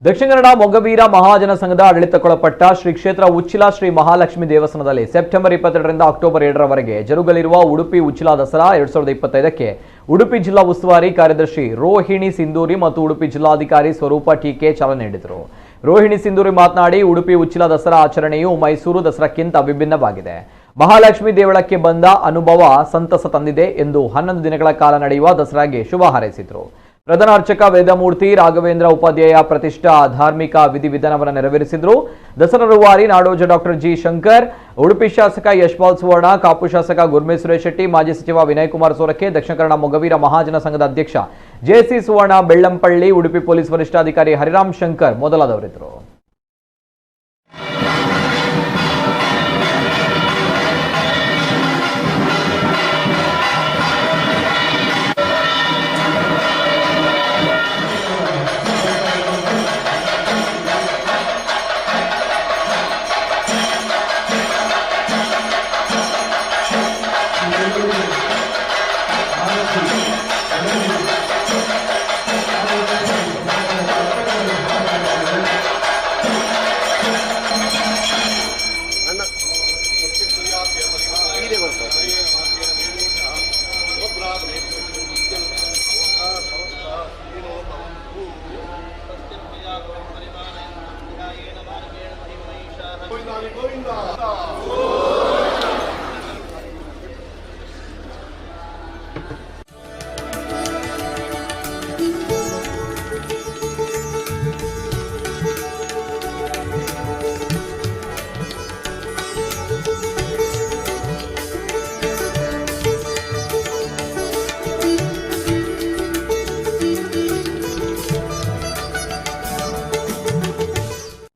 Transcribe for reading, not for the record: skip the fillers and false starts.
ದಕ್ಷಿಣ ಕನ್ನಡ ಮೊಗವೀರ ಮಹಾಜನ ಸಂಘದ ಆಡಳಿತಕ್ಕೊಳಪಟ್ಟ ಶ್ರೀ ಕ್ಷೇತ್ರ ಉಚ್ಚಿಲ ಶ್ರೀ ಮಹಾಲಕ್ಷ್ಮಿ ದೇವಸ್ಥಾನದಲ್ಲಿ ಸೆಪ್ಟೆಂಬರ್ 22ರಿಂದ ಅಕ್ಟೋಬರ್ 7ರವರೆಗೆ ಜರುಗಲಿರುವ ಉಡುಪಿ ಉಚ್ಚಿಲ ದಸರಾ 2025ಕ್ಕೆ ಉಡುಪಿ ಜಿಲ್ಲಾ ಉಸ್ತುವಾರಿ ಕಾರ್ಯದರ್ಶಿ ರೋಹಿಣಿ ಸಿಂಧೂರಿ ಮತ್ತು ಉಡುಪಿ ಜಿಲ್ಲಾಧಿಕಾರಿ ಸ್ವರೂಪ ಟೀಕೆ ಚಾಲನೆ ನೀಡಿದರು. ರೋಹಿಣಿ ಸಿಂಧೂರಿ ಮಾತನಾಡಿ, ಉಡುಪಿ ಉಚ್ಚಿಲ ದಸರಾ ಆಚರಣೆಯು ಮೈಸೂರು ದಸರಾಕ್ಕಿಂತ ವಿಭಿನ್ನವಾಗಿದೆ. ಮಹಾಲಕ್ಷ್ಮಿ ದೇವಳಕ್ಕೆ ಬಂದ ಅನುಭವ ಸಂತಸ ತಂದಿದೆ ಎಂದು 11 ದಿನಗಳ ಕಾಲ ನಡೆಯುವ ದಸರಾಗೆ ಶುಭ ಹಾರೈಸಿದರು. ಪ್ರಧಾನ ಅರ್ಚಕ ವೇದಮೂರ್ತಿ ರಾಘವೇಂದ್ರ ಉಪಾಧ್ಯಾಯ ಪ್ರತಿಷ್ಠಾ ಧಾರ್ಮಿಕ ವಿಧಿವಿಧಾನವನ್ನು ನೆರವೇರಿಸಿದರು. ದಸರಾ ರೂವಾರಿ ನಾಡೋಜ ಡಾಕ್ಟರ್ ಜಿ ಶಂಕರ್, ಉಡುಪಿ ಶಾಸಕ ಯಶ್ಪಾಲ್ ಸುವರ್ಣ, ಕಾಪು ಶಾಸಕ ಗುರ್ಮೆ ಸುರೇಶ್ ಶೆಟ್ಟಿ, ಮಾಜಿ ಸಚಿವ ವಿನಯ್ ಕುಮಾರ್ ಸೋರಕೆ, ದಕ್ಷಿಣ ಕನ್ನಡ ಮೊಗವೀರ ಮಹಾಜನ ಸಂಘದ ಅಧ್ಯಕ್ಷ ಜೆಸಿ ಸುವರ್ಣ ಬೆಳ್ಳಂಪಳ್ಳಿ, ಉಡುಪಿ ಪೊಲೀಸ್ ವರಿಷ್ಠಾಧಿಕಾರಿ ಹರಿರಾಮ್ ಶಂಕರ್ ಮೊದಲಾದವರಿದ್ದರು.